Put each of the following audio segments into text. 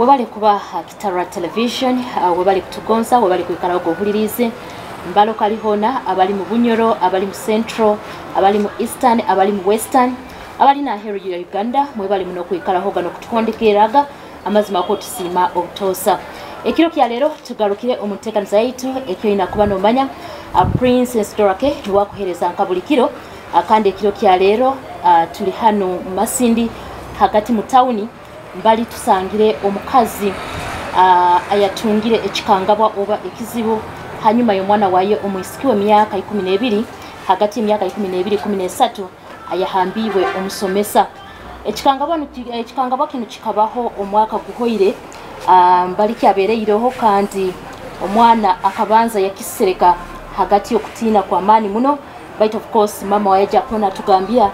Webale kuba Kitara Television, webale kutugonza, webale kwikara ogohulirize. Mbalo kalihona abali mu Bunyoro, abali mu Central, abali mu Eastern, abali mu Western, abali na heru ya Uganda, mwebale muno kwikara hoga nokutuhondekeraga amazima ko tusima obutosa. Ekiro kya lero tugarukire omutekaniza yaitu ekyo ina kuba nomanya Princess Dorake niwakuhereza nka buli kiro, kandi ekiro kya lero tuli hano Masindi hagati mu tawuni mbali tusangire omukazi ayatungire ekikangabwa oba ekizibu hanyuma y'omwana waye omwisiki w'emyaka 12 hagati y'emyaka 12 13 ayahambiwe omusomesa. Ekikangabwa kino kikabaho omwaka guhoire, mbali kyabereireho kandi omwana akabanza yakisereka hagati y'okutiina kwa amani muno, but of course mama wayaja kona tugambia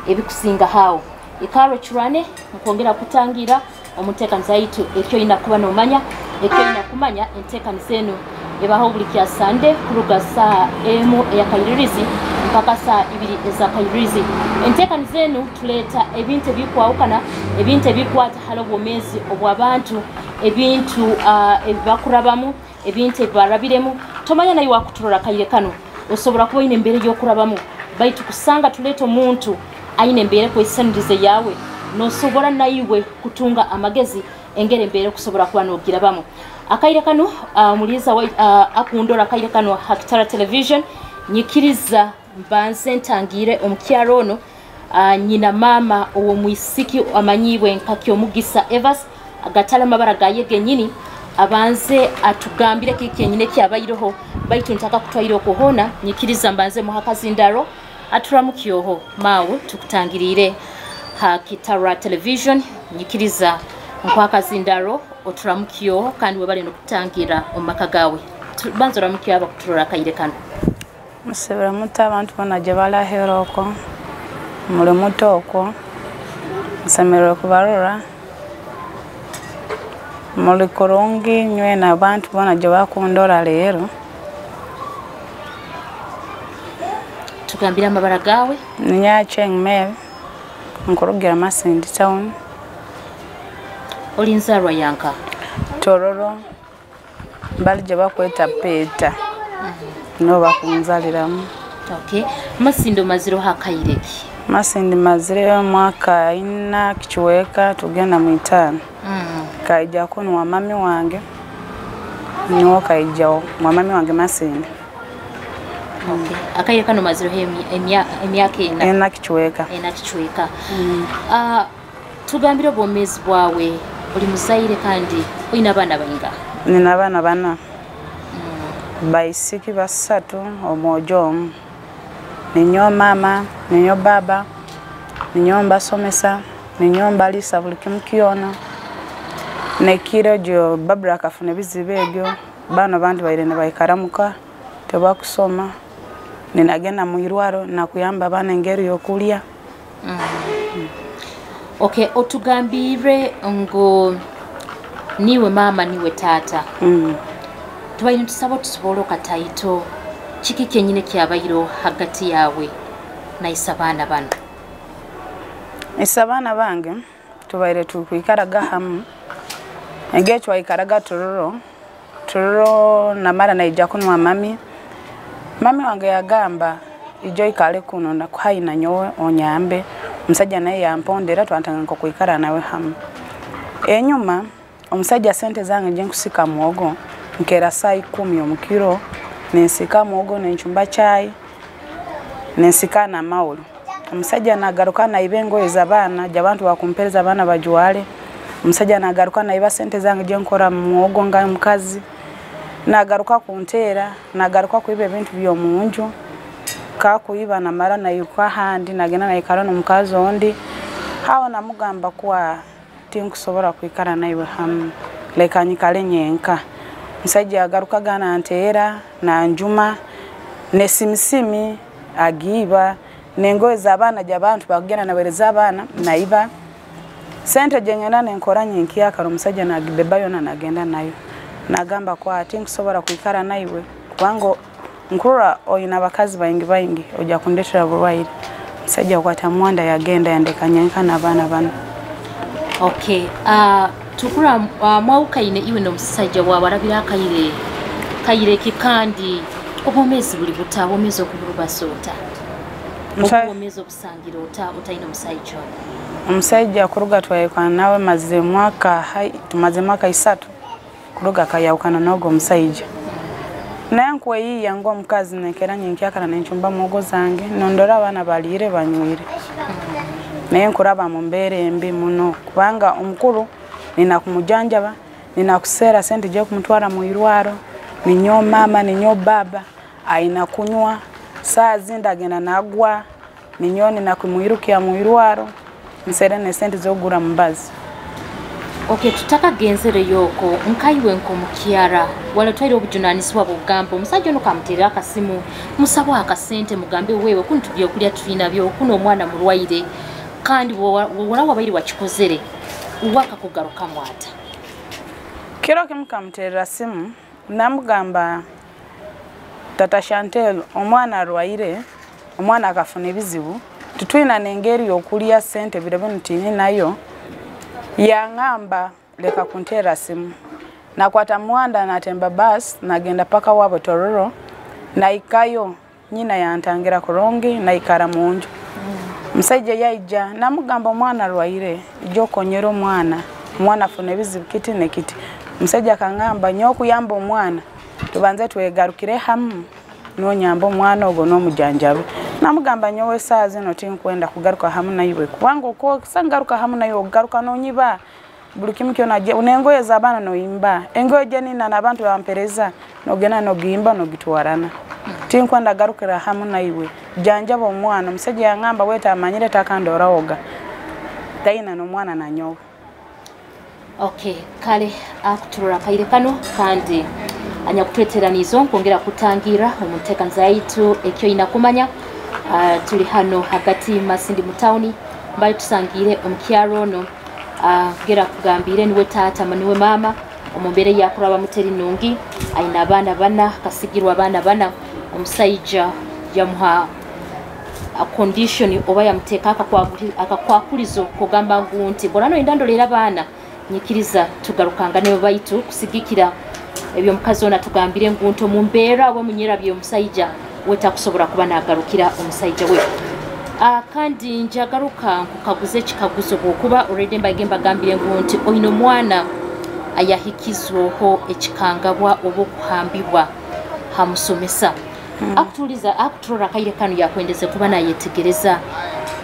ebikusinga hao. Ikaro churane nkwongera kutangira omutekaniza yaitu ekyo ina kuba nomanya ekyo ina kumanya entekaniza eno ebaho buli kya Sunday kuruga saa emu eyakairirizi mpaka saa ibiri ezakairirizi. Entekaniza eno tuleta ebintu ebikwawukana, ebintu ebikwata halo obwomezi obw'abantu, ebintu ebibakurabamu, ebintu ebibarabiremu. Tomanya nayo wakuturora kaire kano osobora kuba ine embere y'okurabamu, baitu kusanga tuleta omuntu aine embere kwesanirize yawe nosobora naiwe kutunga amagezi engere embere kusobora kuba nogirabamu. Akaire kano muliza akundora akaire kano Hakitara Television nyikiriza mbanze ntangire omukyaro ono, nyina mama owo mwisiki amanyiwe nka Kyomugisa Evas agatala mabara gaye genyini abanze atugambire kiki nyine kyabayiroho, baitu ntaka kutwaire okuhona. Nyikiriza mbanze muhakazindaro aturamukiyoho mawe tukutangirire Hakitara Television. Nyikiriza nkwakazindaro oturamukiyoho kandi webale nokutangira omaka gawe. Banza oramukiyo abakuturora kaire kano. Musebera muto abantu bona gye balahera okwo muli muto okwo nsemererwe kubarora muli kurungi nywena abantu bona gye bakundora leero. Tugambira amabara gawe. Ninyacheng Mel nkurugira Masindi town. Oli nzarwa yanka Tororo mbali gye bakweta Peter. No bakunzaliramu. Okay. Masindi maziro hakaireki. Masindi mazire mwaka ina kichweka tugenda mu 5. Kaija kono wa mami wange. Niwo kaija wa mami wange Masindi. Okay. Akaire kano maziro emyaka ina. Ina kichweka. Ina kichweka. Tugambire obwomezi bwawe oli muzaire kandi oyina abaana bainga. Nina abaana bana. Baisiki basatu omwojo omu. Ninyo mama, ninyo baba, ninyo mbasomesa, ninyo mbalisa buli kimu kyona. Nekiro gyo babra akafuna ebizibu ebyo, bano bandi baire ne baikaramuka tebakusoma. Ninagenda mu irwaro nakuyamba abaana engeri y'okulya. Okay, otugambire ngo niwe mama niwe tata. Tubaine tusaba tusobole okataito kiki kyenyine kyabayiro hagati yawe na isabaana bano. Isabaana bange tubaire tukwikaraga hamu. Engeri twaikaraga Tororo. Tororo namara naija kunwa mami. Mami wange yagamba ijo ikale kuno nakuhaina nyowe onyambe. Omusajja naye yampondera twantanga nkokuikara nawe hamu. Enyuma omusajja sente zange nje nkusika muwogo nkera saa 10 omukiro nensika muwogo nenchumba chai nensika na maulu. Omusajja nagaruka naiba engoye z'abaana jabantu bakumpereza abaana bajwale. Omusajja nagaruka naiba sente zange je nkora muwogo nga mukazi. Nagaruka kunteera, nagaruka kuiba ebintu by'omunju. Kakuiba namara nairuka handi nagenda naikara n'omukazi ondi. Hawo namugamba kuwa tinkusobora kwikara naiwe hamu, leka nyikale nyenka. Musajja agaruka gana nteera na njuma nesimisimi agiba nengoye z'abaana jabantu bagenda nawereza abaana naiba. Sente jengenda nenkora nyenkiakara omusajja nagibeba yona nagenda nayo. Nagamba kwa tinkusobora kwikara naiwe kubanga nkurora oyina abakazi baingi baingi ojja kundetera burwaire. Musajja kwata mwanda yagenda yandeka nyenka n'abaana bano. Okay. Tukura mwawukaine iwe n'omusajja wawe arabira akaire kaire ki, kandi obwomezi buli buta, obwomezi okuburubasa ota, obwomezi obusangira ota otaine omusajja ono? Omusajja kuruga twayawukana nawe maze mwaka, tumaze mwaka 3 kuruga akayawukana n'ogwo omusajja. Naye nkweyiya ng'omukazi nenkera nyenkyakara nenchumba muhogo zange, nondora abaana baliire banywire. Naye nkuraba mu mbeera embi muno, kubanga omukuru nina kumujanjaba, nina kuseera sente gye kumutwara mu irwaro, ninyo mama ninyo baba aina kunywa, saa zindi agenda nagwa, ninyo nina kumwirukira mu irwaro, nsere ne sente z'okugura mubazi. Okay, tutakagenzereyo yoko nkaiwe nkomukyara wala twaire obujunanizibwa bugamba omusajja ono kamuterera akasimu, musaba akasente, mugambe wewe kuno tubye okulya tulina byo, kuno omwana mulwaire, kandi wala wabaire wakikozere wakakugarukamu ata? Kiro kimu kamuterera simu namugamba, Tata Chantel, omwana arwaire, omwana akafuna ebizibu, tutwina nengeri okulya sente biro bino tini nayo. Yangamba leka kuntera simu. Nakwata muhanda natemba bus nagenda paka wabo Tororo, naikayo nyina yantangira kurongi naikara munju. Musajja yaija namugamba omwana arwaire, ijja okonyera omwana, omwana afuna ebizibu kiti ne kiti. Musajja akangamba nyo okuyamba omwana tubanze twegarukire hamu nonyamba omwana ogwo n'omujanjabi. Namugamba nyowe saa zino tinkwenda kugaruka hamu naiwe, kubanga okusangaruka hamu naiwe okugaruka nonyiba buli kimu kyona, nengoye z'abaana noyimba, engoye je nina n'abantu bampereza nogenda nogimba nogitwarana. Tinkwenda garukira hamu naiwe, janjaba omwana. Omusajja yangamba weta amanyire takandoraoga taina n'omwana nanyowe. Okay, kale akuturora kaire kano kandi anyakutweteranizo nkwongera kutangira omuteekaniza yaitu ekyo inakumanya. Tuli hano hagati Masindi mutawuni mbali tusangire omukyaro ono, ngera kugambire niwe taata niwe mama omumbere yakuraba muteri nungi, aina abaana bana, kasigirwa abaana bana. Omusajja yamuha a condition oba yamuteeka akakwakulizo kugamba ngu nti borano endandolera abaana nyikiriza tugarukanga ne baitu kusigikira ebyo omukazi ono atugambire ngu nti omumbeera oba munyerabye omusajja wetakusobola kuba nagarukira omusajja we. Kandi njagaruka nkukaguza ekikaguzo bwokuba already mbage mbagambire ngu nti oyina omwana ayahikizweho ekikangabwa oba okuhambibwa hamusomesa. Akutuliza akuturora akaire kano yakwendeze kuba nayetegereza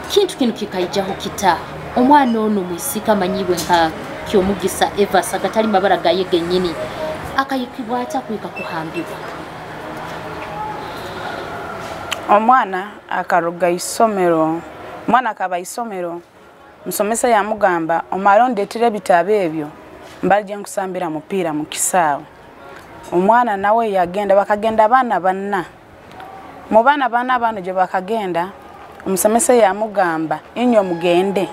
kintu kinu kikaijaho kita omwana ono mwisika manyiwe nka Kyomugisa Evas agatali mabara gaye genyini akayikibwa ata kuika kuhambibwa? Omwana akaruga isomero, omwana akaba isomero, musomesa yamugamba omara ondetire ebitabo ebyo mbalije nkusambira mupiira mu kisaawe. Omwana nawe yagenda, bakagenda abaana banna. Mu baana bana bano gye bakagenda, omusomesa yamugamba inywe mugende,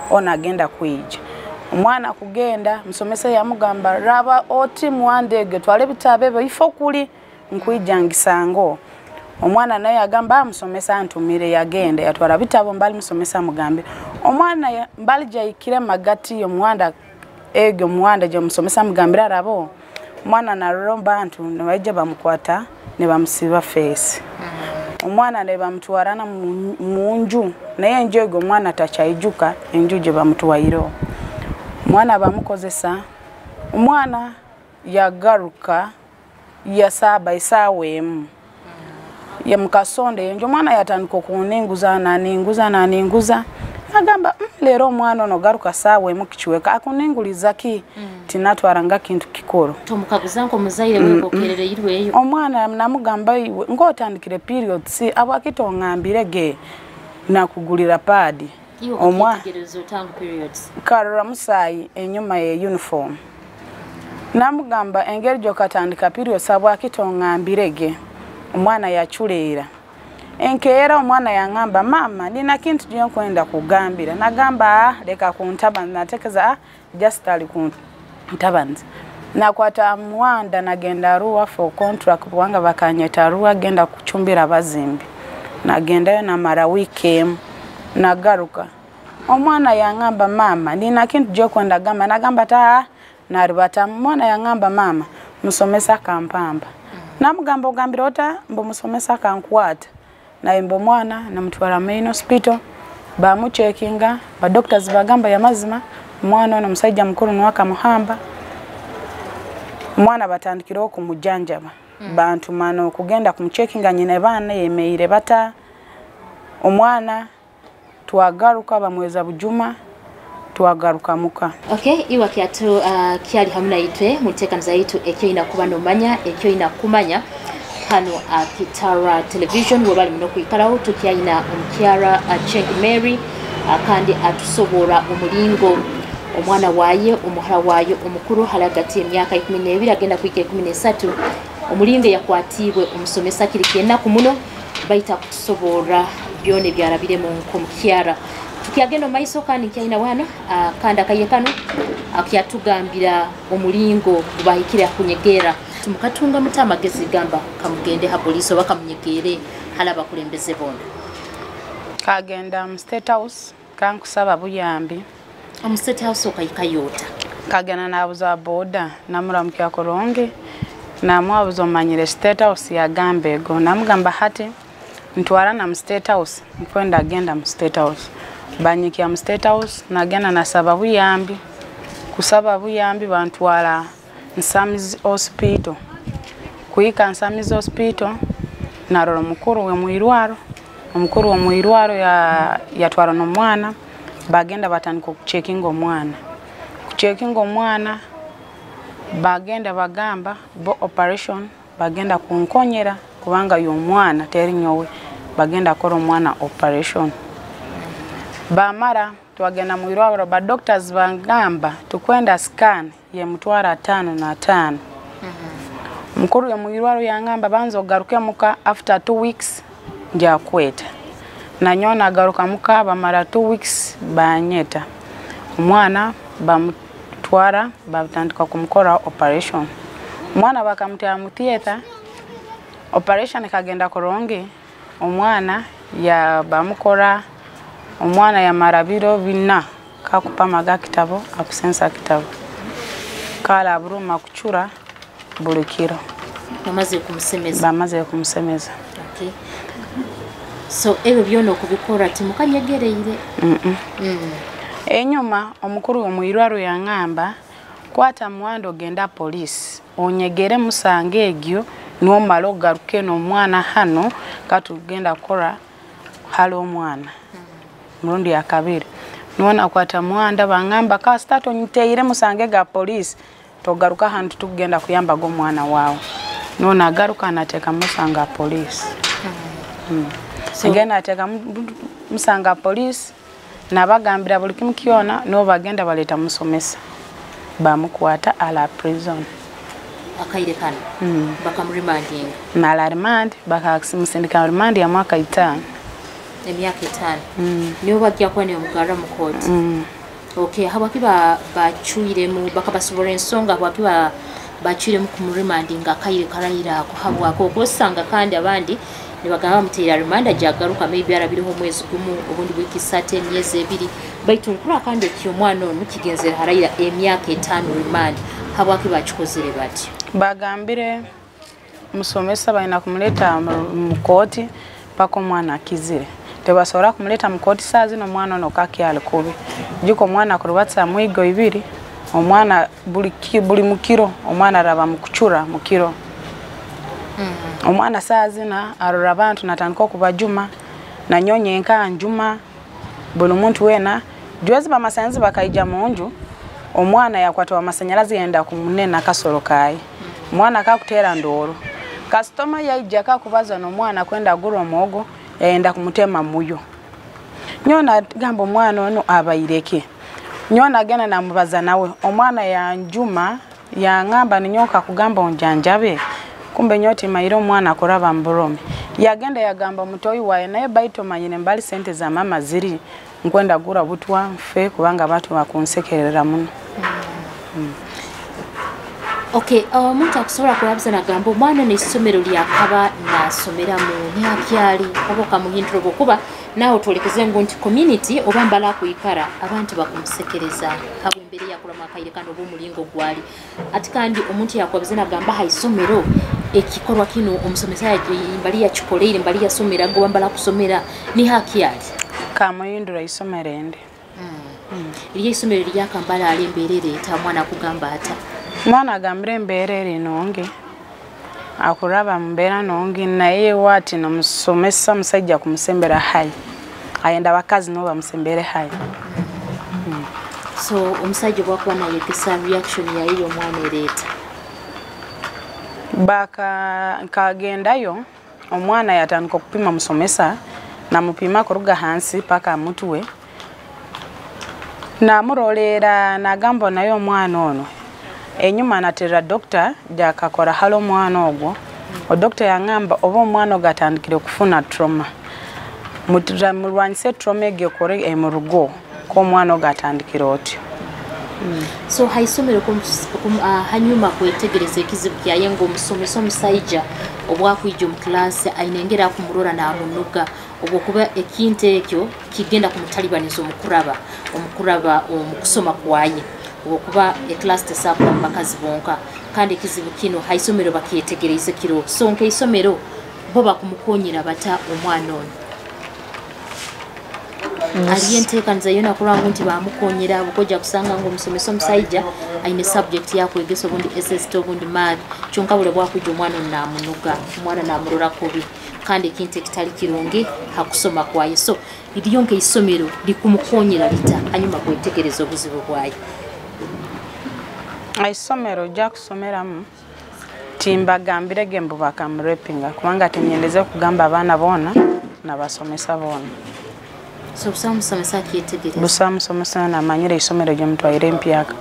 ono agenda kwija. Omwana kugenda, musomesa yamugamba raba oti muwandege twale ebitabo ebyo ifo kuli nkwija ngisango. Omwana naye agamba musomesa ntumire, yagenda yatwara bitabo mbali musomesa mugambe. Omwana mbali jayikire magati y'omuhanda ego muhanda je musomesa mugambira arabo. Omwana naromba bantu ne baija bamukwata ne bamusiba face. Omwana ne bamutwarana munju, naye enju ego omwana tachaijuka enju je bamutwairo. Omwana bamukozesa, omwana yagaruka yasaba isawe emu ya mukasonde enju. Omwana yatandika okuninguza naninguza naninguza, agamba lero omwana ono garuka sawe emu kichweka akuninguliza ki? Tinatwaranga kintu kikoro. Tomukaguza nko muzaire we bokerere irweyo. Omwana namugamba iwe ngotandikire period si abakitongambire ge nakugulira padi. Omwana karora musayi enyuma ye uniform. Namugamba engeri jokatandika period sabwa kitongambire ge. Omwana yachuleera. Enkeera omwana yangamba mama nina kintu gye nkwenda kugambira. Nagamba leka kuntaba, natekeza just ali kuntabanza. Nakwata muwanda nagenda Arua for contract kubanga bakanyeta Arua genda kuchumbira abazimbi. Nagendayo namara wiki nagaruka. Omwana yangamba mama nina kintu gye kwenda gamba. Nagamba ta Naribata mwana yangamba mama musomesa kampamba. Namugamba ogambira ota mbu musomesa kankwata. Naye mbu mwana namutwara main hospital bamuchekinga ba doctors bagamba ya mazima mwana ono musajja mukuru nwaka muhamba. Mwana batandikira okumujanjaba. Bantu mano kugenda kumuchekinga nyine bana yemeire bata omwana twagaruka bamweza bujuma twagaruka muka. Okay, iwa kyatu kyali hamuna itwe mutekaniza yitu ekyo inakuba nomanya ekyo inakumanya hano Kitara Television webali muno kuikaraho tukyalina omukyara Cheng Mary kandi atusobora omulingo omwana waye omuhara waye omukuru halagati emyaka 12 agenda kuika 13 omulingo yakwatibwe omusomesa kiri kyenaku muno baita kutusobora byone byarabiremu nkomukyara. Tukyagenda maiso kandi nkyalina wana kandi akayekano akyatugambira omulingo gubahikira kunyegera tumukatunga mutamagezi gamba kamugende ha polisi oba kamunyegere halaba kulembeze bona. Kagenda mu State House kankusaba buyambi. Omu State House okayikayota. Kagenda nabuza boda namuramukya koronge namwabuza omanyire State House yagambe ego namugamba hati ntwara na mu State House nkwenda agenda mu State House. Banyikia mu State House nagenda nasaba buyambi kusaba buyambi bantwara Nsamizi Hospital. Kuika Nsamizi Hospital narora mukuru we muirwaro omukuru wa muirwaro ya yatwara no mwana bagenda batandika kucheckinga omwana kucheckinga omwana bagenda bagamba bo operation bagenda kunkonyera kubanga yo mwana teri nyowe bagenda kora omwana operation. Bamara twagenda muirwaro ba doctors bangamba tukwenda scan ye mutwara 5 na 5. Mukuru ya muirwaro yangamba banzo garuke muka after 2 weeks nja kweta. Na nyona garuka muka bamara 2 weeks banyeta. Omwana bamutwara batandika kumukora operation. Omwana bakamutera mu theater operation kagenda koronge omwana ya bamukora omwana ya marabiro bina kakupamaga kitabo akusensa kitabo kala buruma kuchura bulikiro bamaze kumusemeza bamaze kumusemeza. Okay, so ebyo byona okubikora timukanyegereire. Enyuma omukuru omuirwaro yangamba kwata muwando genda polisi onyegere musange egyo nomala ogaruke n'omwana hano katugenda kora hali omwana murundi ya kabiri nona kwata muwanda bangamba kasita tonyiteire musange ga polisi togaruka hantu tugenda kuyamba go mwana wawe nona agaruka anateka musanga polisi. So, ngena ateka musanga polisi nabagambira buli kimu kyona no bagenda baleta musomesa bamukwata ala prison akaire kano bakamuremandinga nala remand bakamusindika remand ya mwaka 5 emyaka 5 niyo bajya kwa niyo mugara mu court. Okay, habakiba bachuiremu bakabasobora ensonga habakiba bachuiremu kumuremandinga akaire karayira ko habwako kosanga kandi abandi nibagamba mutera remand ajagaruka maybe arabiriho omwezi gumu obundi wiki sate emyezi ebiri baitu nkura kandi ekyo mwana ono kigenzera harayira emyaka 5 remand habwaki bakikozere bati bagambire musomesa balina kumuleta mu kooti paka omwana akizire tebasobola kumuleta mu kooti saa zino omwana ono kakyali kubi jiko omwana kurubatsa mwigo ibiri omwana buli mukiro omwana araba mukuchura mukiro. Omwana saa zina arora abantu natandika okubajuma nanyonye enka njuma buli muntu wena jwezi bamasanzi bakaija munju omwana yakwata amasanyalazi yenda kumunena kasoro kai omwana akakutera ndoro kasitoma yaija kakubaza n'omwana kwenda gura omwogo yenda kumutema muyo nyona gamba omwana ono abaireke nyona agenda namubaza nawe omwana yanjuma yangamba ninyoka kugamba onjanjabe kumbe nyoti mairo omwana akoraba mburome yagenda yagamba mutoyi waye naye baito manyine mbali sente za mama ziri nkwenda gura butwa mfe kubanga abantu bakunsekerera muno. Okay, omuntu akusobola kulabiza nagamba omwana n'essomero lyakaba nasomeramu nyakyali oba okamuhindura obwokuba naawe twolekeze ngu nti community oba mbala akwikara abantu bakumusekereza habw'embeera eyakuramu akaire kandi oba omulingo gwali ati kandi omuntu yakwabize nagamba ha isomero ekikorwa kino omusomesa mbali yakikoleire mbali yasomeraga oba mbala kusomera nihakyali Kamuhindura isomero endi. Eriyo isomero lyakambala ali embeera ereeta omwana akugamba ata? Omwana agambire embeera eri nungi, akuraba mu mbeera nungi, naye waati nomusomesa omusajja kumusembera hai, ayenda abakazi nibo bamusembere hai. So omusajja obwakuba nayegesa reaction yaye y'omwana ereeta? Baka nkagendayo omwana yatandika okupima musomesa, namupima kuruga hansi paka mutwe, namurolera nagamba naye omwana ono enyuma naterera doctor jakakora hali omwana ogwo. Odokita yangamba oba omwana ogwo atandikire kufuna trauma, mulwanyise trauma egyo ekore emurugo ko omwana ogwo atandikire otyo. So haisomero hanyuma kwetegereza ekizibu kyaye ngu omusomesa omusaija obwakwija omu class aine engeri akumurora namunuga obwokuba ekintu ekyo kigenda kumutalibaniza omukuraba omu kusoma kwaye obwokuba eclass tesakura mu bakazi bonka kandi ekizibu kino haisomero bakyetegereze kiro. So nkeisomero bo bakumukonyera bata omwana ono? Aliyo enteekaniza yona kuranga nti bamukonyera bukoja kusanga ngu omusomesa omusaija aine subject yakwegesa obundi SST obundi math kyonka bule bwakwija omwana ono namunuga omwana namurora kubi kandi ekintu ekitali kirungi hakusoma kwaye. So liriyo nkeisomero likumukonyera lita hanyuma kwetegereza obuzibu bwaye? Isomero ojja kusomeramu timbagambirege mbu bakamurepinga kubanga tinyendeze kugamba abaana boona nabasomesa boona. So busa musomesa akyetegereza? Busa musomesa namanyire isomero gyemutwaire empyaka.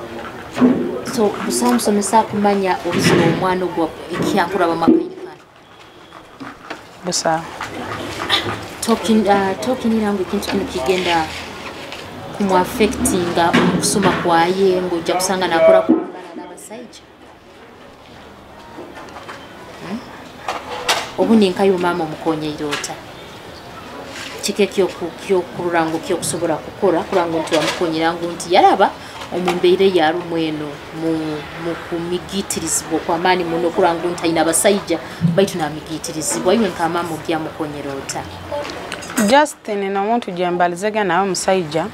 So busa musomesa akumanya obuzibu omwana ogwo ekyakuraba makaire kano? Busa. Tokinira ngu ekintu kino kigenda kumuaffectinga omu kusoma kwaye ng'ojja kusanga nakora kulala n'abasaija? Obundi nkayo maama omukonyeire ota? Kiki ekyokurora ngu kyokusobola kukora kurora ngu nti wamukonyera ngu nti yaraba omu mbeera eyarumu eno mu kumigitirizibwa okw'amaani muno kurora ngu nti aine abasaija baitu namigitirizibwa iwe nka maama ogyamukonyera ota? Justin n'omuntu gyembalizege nawe omusaija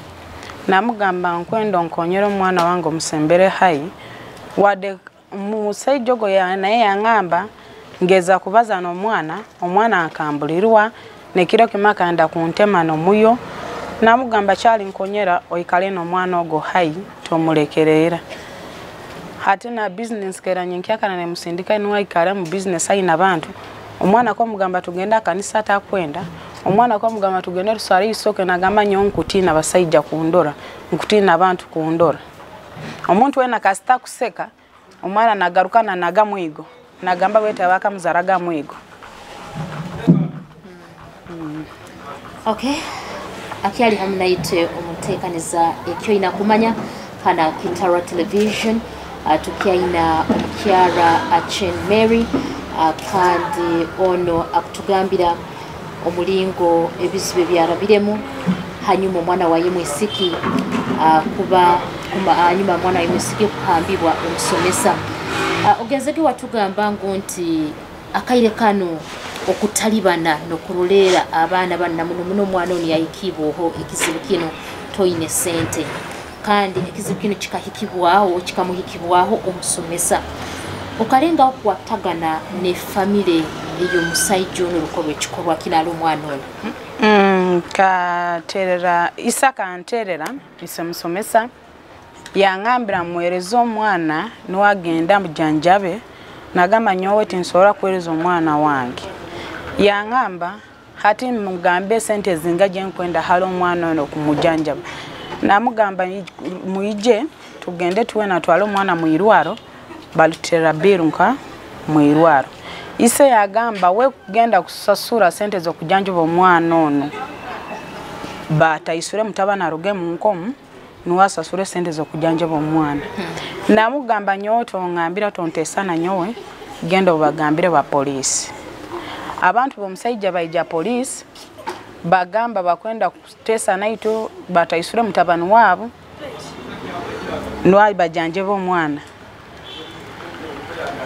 namugamba nkwenda onkonyere omwana wange omusembere hai, wadde omusaija ogwo naye yangamba ngeza kubaza n'omwana, omwana akambulirwa nekiro kimwe akanda kuntema n'omuyo, namugamba kyali nkonyera oikale n'omwana ogwo hai tomulekerera. Hati na business keranye nkyakana nemusindika niwe aikale mu business aine abantu, omwana ko mugamba tugenda kanisa atakwenda, omwana ko mugamba tugende tusale isoke nagamba nyo nkutina abasaija kundora, nkutina abantu kundora. Omuntu wena kasita kuseka omwana nagarukana naga mwigo, nagamba wete bakamuzaraga mwigo. Okay, akyali hamu naitwe omuteekaniza ekyo ina kumanya kana Kitara Television, tukyaina omukyara Achen Mary, kandi ono akutugambira omulingo ebizibu byarabiremu hanyuma omwana waye mwisiki kuba hanyuma omwana waye mwisiki kuhambibwa omusomesa. Ogenzege watugamba ngu nti akaire kano okutalibana n'okuroleera abaana banna muno muno omwana ono yayikibwaho ekizibu kino toine sente kandi ekizibu kino kikahikibwaho kikamuhikibwaho omusomesa. Okalengaho kukwatagana ne famire ey'omusajja ono olukolwa ekikolwa kino ali omwana ono? Katerera Isa kanterera ise musomesa yangambira muwereze omwana niwagenda mujanjabe, nagamba nyowe tinsobola kuweereza omwana wange. Yangamba hati mugambe sente zinga gye nkwenda hali omwana ono kumujanjaba. Namugamba muije tugende tuwe natwale omwana mu irwaro balutera biru nka mu irwaro. Ise yagamba we kugenda kusasura sente zo kujanjaba omwana ono bataisure mutabana aruge mu nkomu niwasasure sente zo kujanjaba omwana. Namugamba nyowe tongambira tontesana nyowe, genda obagambire ba polisi. Abantu b'omusaija baija polisi bagamba bakwenda kutesa naitu bataisure mutabani wabo nwali bajanjebe omwana.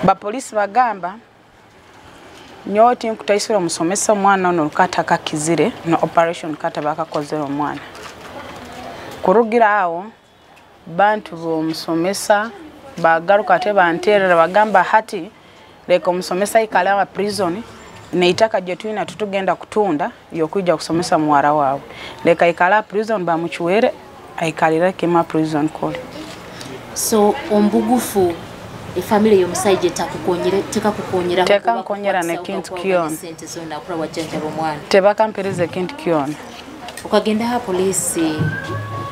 Bapolisi bagamba nyowe tinkutaisura omusomesa omwana ono kata kakizire no operation kata bakakozere omwana. Kurugira awo bantu b'omusomesa bagaruka ate banterera bagamba hati leka omusomesa ikale aba prison neitaka je twina tutugenda kutunda yokuja kusomesa muwara wawe, leka ikala prison bamuchwere aikalira kema prison kole. So ombugufu efamily y'omusajja etakukonyere tekakukonyera tekankonyera nekintu kyona sente zona akura wajjanjaba omwana tebakampereza ekintu kyona. Okagenda ha polisi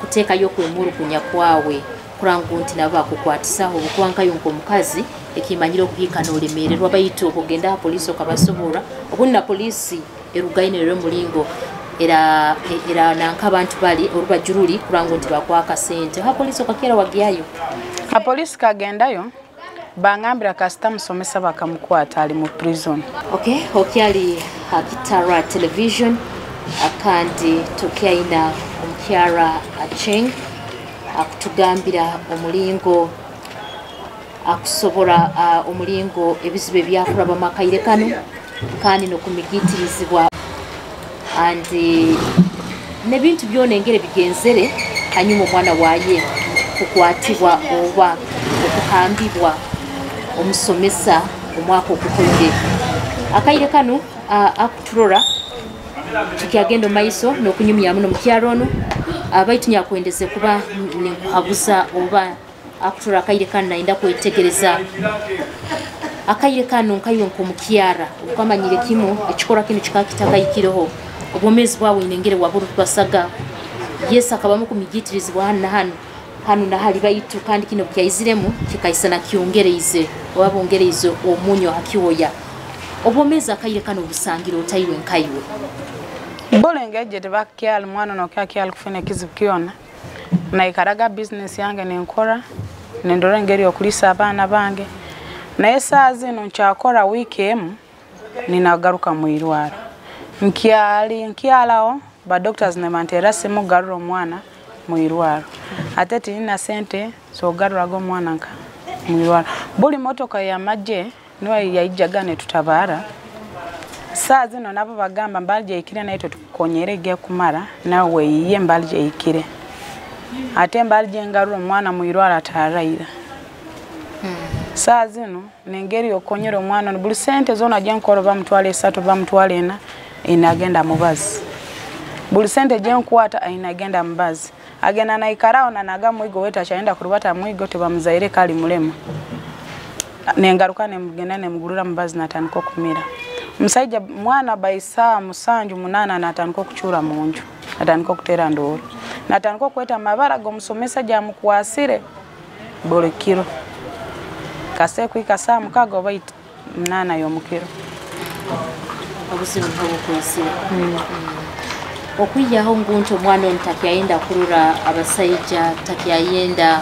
kuteekayo okwemurugunya kwawe kurangu nti nabo bakukwatisaho obukwankayo nk'omukazi ekimanyire okuhiika n'olemererwa, baitu okugenda ha polisi okabasoborra obundi na polisi erugaine rero mulingo era era nanka abantu bali orubajuruli kurangu nti bakwaka sente. Ha polisi okakera wagyayo? Ha polisi kagendayo bangambira kasita musomesa bakamukwata ali mu prison. Okay, okyali Hakitara Television akandi tukyaina omukyara Acheng akutugambira omulingo akusobora omulingo ebizibu ebyakuraba makaire kano kandi nokumigitirizibwa and nebintu byona engere bigenzere hanyuma omwana waye kukwatibwa oba okuhambibwa omusomesa omwaka okukoire. Akaire kano akuturora tukyagenda maiso nokunyumya muno mukyaro ono abaitu nyakwendeze kuba ninkuhabuza oba akutura akaire kano naenda kwetegereza akaire kano nkayo nkomukyara okamanyire kimu ekikora kino kikakitakayikireho obwomezi bwawe inengere waburu twasaga Yesu akabamu kumigitirizibwa hano na hano hano na hali baitu kandi kino kyaiziremu kikaisana kyongereize oba bongereize omunyo hakiwoya obwomezi akaire kano obusangiro otaiwe nkaiwe bulengeje tebakyali mwana nokyali kufuna kizibu kyona. Naikaraga business yange nenkora nendora engeri okulisa abaana bange, naye saa zino nkyakora wiki emu ninagaruka mu irwaro nkyali nkyalawo ba doctors nebantera simu garura omwana mu irwaro ate tinina sente zogaruraga omwana nka mu irwaro. Buli motoka ya maje niwe yaijaga netutabara. Saa zino nabo bagamba mbali jaikire naitwe tukonyere ge kumara nawe iye mbali jaikire ate mbali jengarura omwana mu irwaro ataraira. Saa zino nengeri okonyera omwana buli sente zona jenkoro bamutwale 3 bamutwale 4 inagenda mubazi. Buli sente jenkwata inagenda mubazi agenda naikarao na naga mwigo weta chaenda kurubata mwigo tebamuzaire kali mulema. Nengaruka nemugenda nemugurura mubazi natandika kumira. Musaija mwana baisa 7 8 natandika kuchura munju natandika kutera ndoro natandika kweta mabara gomusomesa jamukwasire buli kiro kase kuika saa 6 oba 8 y'omukiro. Obuzibu bw'okwesira. Okwijaho nguntu omwana ono takyayenda kurura abasaija, takyayenda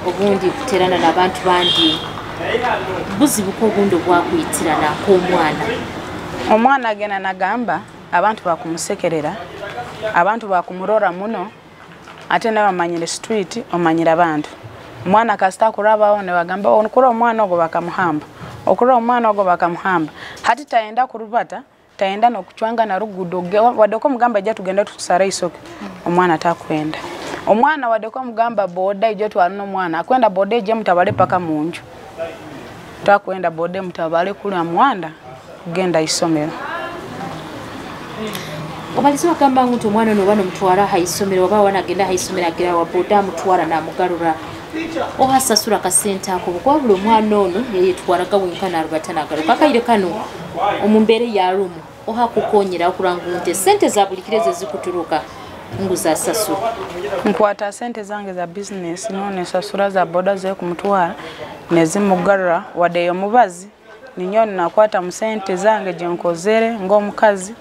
obundi kuterana n'abantu bandi, buzibu ko obundi obwakwitirana k'omwana? Omwana agenda nagamba abantu bakumusekerera, abantu bakumurora muno, ate nawe amanyire street omanyire abantu. Omwana kasita kurabaho ne bagamba onukura omwana ogo bakamuhamba, okura omwana ogo bakamuhamba. Hati taenda kurubata, taenda nokuchwanga na rugudo wadoko mugamba ija tugenda tukusara isoke. Omwana takwenda. Omwana wadoko mugamba boda ije twalino omwana akwenda boda ije mutabale paka munju. Takwenda boda mutabale kula mwanda kugenda isomero. Obalizo agamba ngu omwana ono bano mutwara ha isomero oba wanagenda ha isomero agira wa boda mutwara na mugarura ohasasura kasente ako kwa buli omwana ono yeyetwaraga wenka narubatana agaruka akaire kano omumbere ya rumu ohakukonyera okurangunte sente za buli kireze zikuturuka ngu zasasura. Nkwata sente zange za business none sasura za boda ze kumutwara nezimugarura wadde omubazi ninyo nakwata mu sente zange je nkozere ng'omukazi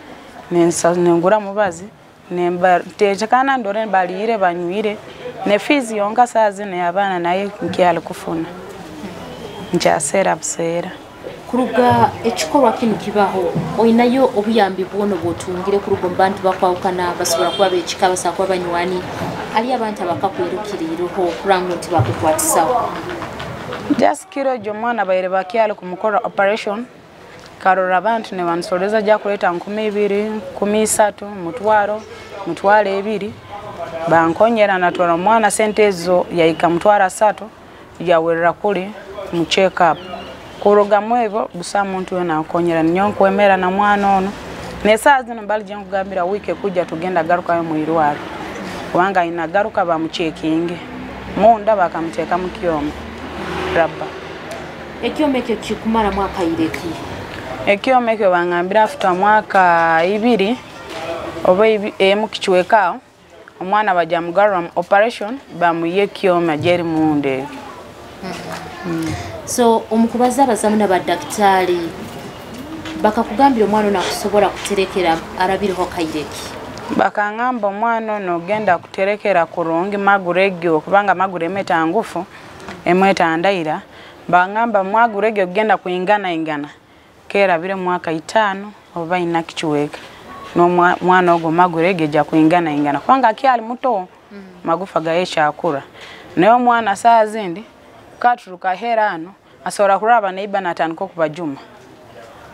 nengura mubazi nemba tekana ndore baliyire banywire Ne fees yonka saa zino y'abaana naye nkyali kufuna. Nkyaseera buseera. Kuruga ekikorwa kinu kibaho, oinayo obuyambi bwona obwotungire kuruga omu bantu bakwahukana, basobora kuba bekika, basobora kuba banywani, hali abantu abakakwirukiriireho kuranga nti bakukwatisaho? Just kiro egyo omwana baire bakyali kumukora operation, karora abantu nibansoreza ja kuleta 2,000, 13,000, 10,000, 20,000. Bankonyera natwara omwana sente ezo yahika 30,000 yawerera kuli mu check up. Kuruga mwebo busa muntu yona ankonyera ninyo nkwemera na mwana ono. Nesaa zino mbali je nkugambira wiki kuja tugenda garuka mu irwaro. Kubanga inagaruka bamuchekinge. Munda bakamuteka mu kyoma. Rabba. Ekyoma ekyo kikumara mwaka ireki? Ekyoma ekyo bangambira afuta mwaka 2 oba emu kichweka omwana bajja mugarura mu operation bamuye kyoma jeri munde. So omukubaza abazamu n'abadaktari bakakugambira omwana ono akusobola kuterekera arabiriho kaireki? Bakangamba omwana ono ogenda kuterekera kurungi maguru egyo kubanga maguru emeta ngufu emweta ndaira. Bangamba mwaguru egyo ogenda kuingana ingana kera bire mwaka 5 oba ina kichweka no mwana ogo maguru egyo ja kuingana ingana kubanga akyali muto. Magufa gaesha akura naye omwana saa zindi katuruka hera ano asobola kuraba neiba natandika okubajuma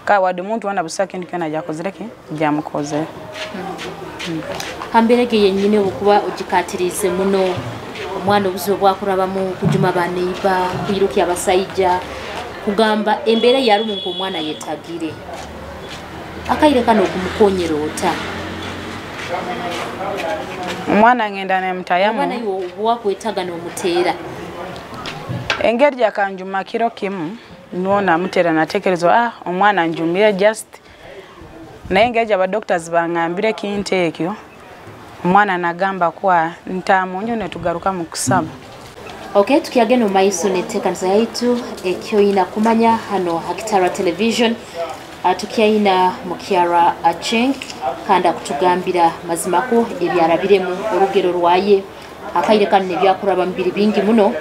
kawadi muntu wana busaki ndikana jakozereki jamukoze. Hamberege yenyine okuba ogikatirize muno omwana obuzibu bwakurabamu kujuma baneiba kwiruki abasaija kugamba embeera yarumu nk'omwana yetagire akaire kano okumukonyera ota? Omwana ngenda nemutayamu. Omwana iwe wakwetaga n'omuteera. Engeri yakanjuma kiro kimu nuona mutera natekerezwa omwana njumire just naye engeri aba doctors bangambire kintu ekyo omwana nagamba kwa ntamunyo netugaruka mu kusaba. Okay, tukiagenda mu maiso netekanisa yaitu ekyo ina kumanya hano Hakitara Television. Tukiaina Mukyara Acheng kanda kutugambira mazimako ebyarabiremu orugero rwaye akaire kano nebyakuraba mubiri bingi muno.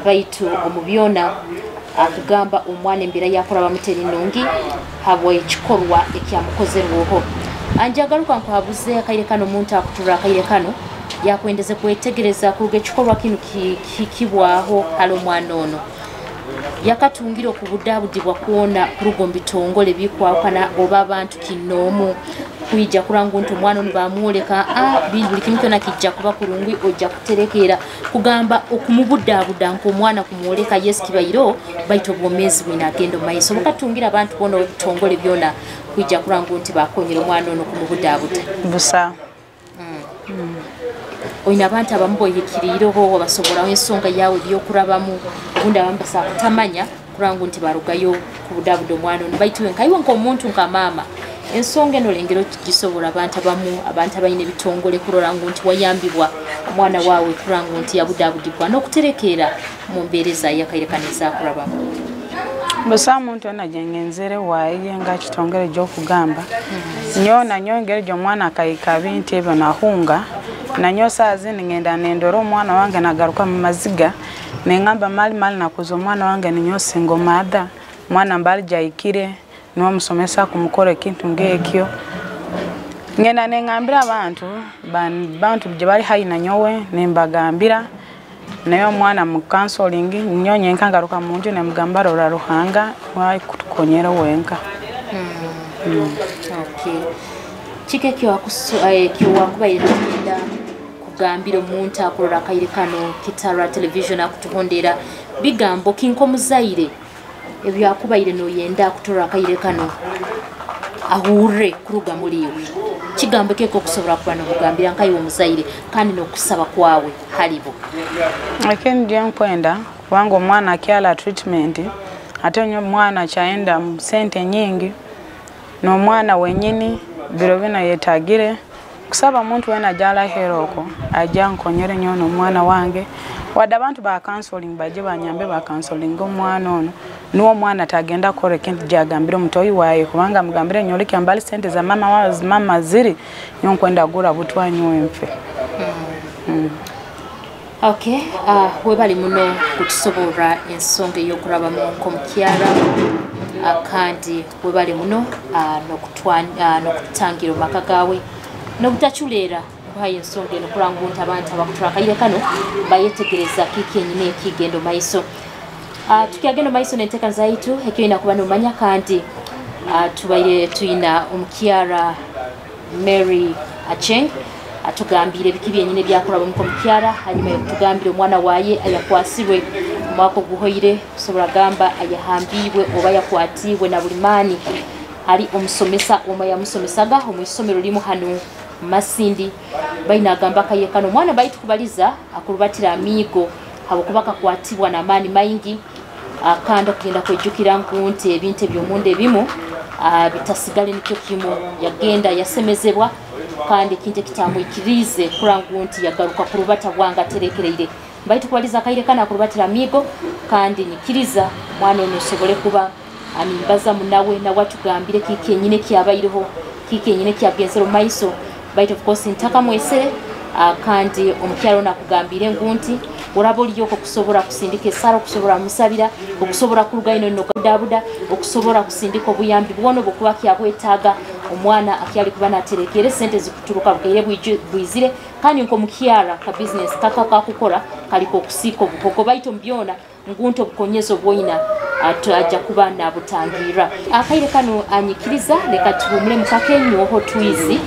Baitu omubyona akugamba omwana embeera yakuraba muteri nungi habwe ekikorwa ekyamukozerweho. Anjagaruka nkuhabuze akaire kano omuntu akutura akaire kano yakwendeze kwetegereza kuruga ekikorwa kinu kikibwaho hali omwana ono yakatungira okubudabudibwa kwona kuruga omu bitongole bikwawukana oba abantu kinoomu kwija kuranga nti omwana ono bamwoleka buli kimu kyona kijja kuba kurungi ojja kuterekeera kugamba okumubudaabuda nk'omwana kumwoleka yesu kibairo baitu obwomeezi bwina agenda omu maiso bukatungira abantu bona ebitongole byona kwija kuranga nti bakonyera omwana ono kumubudaabuda busa. Oina abantu abamu boyikiriireho basoboraho ensonga yawe byokurabamu obundi abamu basobola kutamanya kuranga nti barugayo kubudabuda omwana ono baitu nkaiwe nk'omuntu nka maama ensonga eno olengera gisobola abantu abamu abantu abalina ebitongole kurora ngu nti wayambibwa omwana waawe kuranga nti yabudabudibwa n'okuterekeera mu mbeera ezayakairekana ezakurabamu. Busa muntu ena jengenzere waye nga kitongere gy'okugamba nyo na nyo engeri gy'omwana akayika bintu ebyo nahunga na nyo saa zindi ngenda nendora omwana wange nagaruka mu maziga nengamba mali mali nakuza omwana wange ninyo single mother mwana mbali jaikire niwo musomesa kumukora ekintu ng'ekyo. Ngenda nengambira abantu bantu gye bali hayi na nyowe nembagambira naye omwana mu counseling nyo nyenka ngaruka mu nju nemugamba rora Ruhanga wayi kutukonyera wenka. Okay. Kiki ekyowakubaire nogenda kugambira omuntu akurora akaire kano Kitara Television akutuhondera bigambo kinkomuzaire ebyakubaire noyenda kutora akaire kano ahure kuruga muri iwe kigambo keko kusobora kuba nokugambira nkayiwe omuzaire kandi nokusaba kwawe halibo? Lakini ndiye nkwenda kubanga omwana akyala treatment ate nyo omwana kyaenda mu sente nyingi n'omwana wenyini biro bina yetagire kusaba muntu wena jala heroko ajja nkonyere nyo n'omwana wange wadde abantu ba counseling baje banyambe ba counseling omwana ono nuwo omwana tagenda kukora ekintu gyagambire omutoyi waye kubanga mugambire nyoleke mbali sente za mama wa mama ziri nyo nkwenda gura butwa nyo nfe. Okay, webali muno kutusoborra ensonga ey'okurabamu nk'omukyara, kandi webali muno n'okutangira omu maka gaawe n'obutaculeera kuhayo ensonga eno kuranga nti abantu abakutura akaire kano bayetegereza kiki enyine ekigenda omu maiso. Tukyagenda omu maiso n'enteekaniza yaitu ekyoina kuba nomanya, kandi tubaire tuyina omukyara Mary Acheng atugambire ebiki byenyine byakuraba omuko mukyara, hanyuma yokutugambira omwana waye ayakwasirwe omwaka oguhoire kusobora gamba ayahambiibwe oba yakwatiibwe na buli maani ali omusomesa omwe yamusomesaga omu isomero limu hanu Masindi. Baina agamba akayekano omwana baitu kubaliza akurubatira amiigo habwokuba akakwatibwa n'amaani maingi, kandi okugenda kwejukira ngu nti ebintu eby'omunda ebimu bitasigale nikyo kimu, yagenda yasemezebwa kandi ekintu ekitamwikiriize kurangu nti yagaruka kurubata bwanga aterekereire. Baitu kubaliza akaire kana akurubatira amiigo, kandi nyikiriza omwana ono osobole kuba animbaza munawe nawe atugambire kiki enyine kyabaireho, kiki enyine kyagenzere omu maiso. Baitu of course ntakamwesere, kandi omukyaro nakugambire ngu nti oraba oriyoko okusobora kusindika esara, okusobora musabira, okusobora kuruga ino nokudabuda, okusobora kusindika obuyambi bwono bwokuba kyabwetaaga omwana akyali kuba naterekere sente zikuturuka bukaire bwizire, kandi nk'omukyara ka business kaka kakukora kaliko okusika obuhogo baitu omubyona ngunto obukonyezo bwoina aja kuba nabutangira. Akaire kano anyikiriza leka tuhumule mukakenyoho twizi,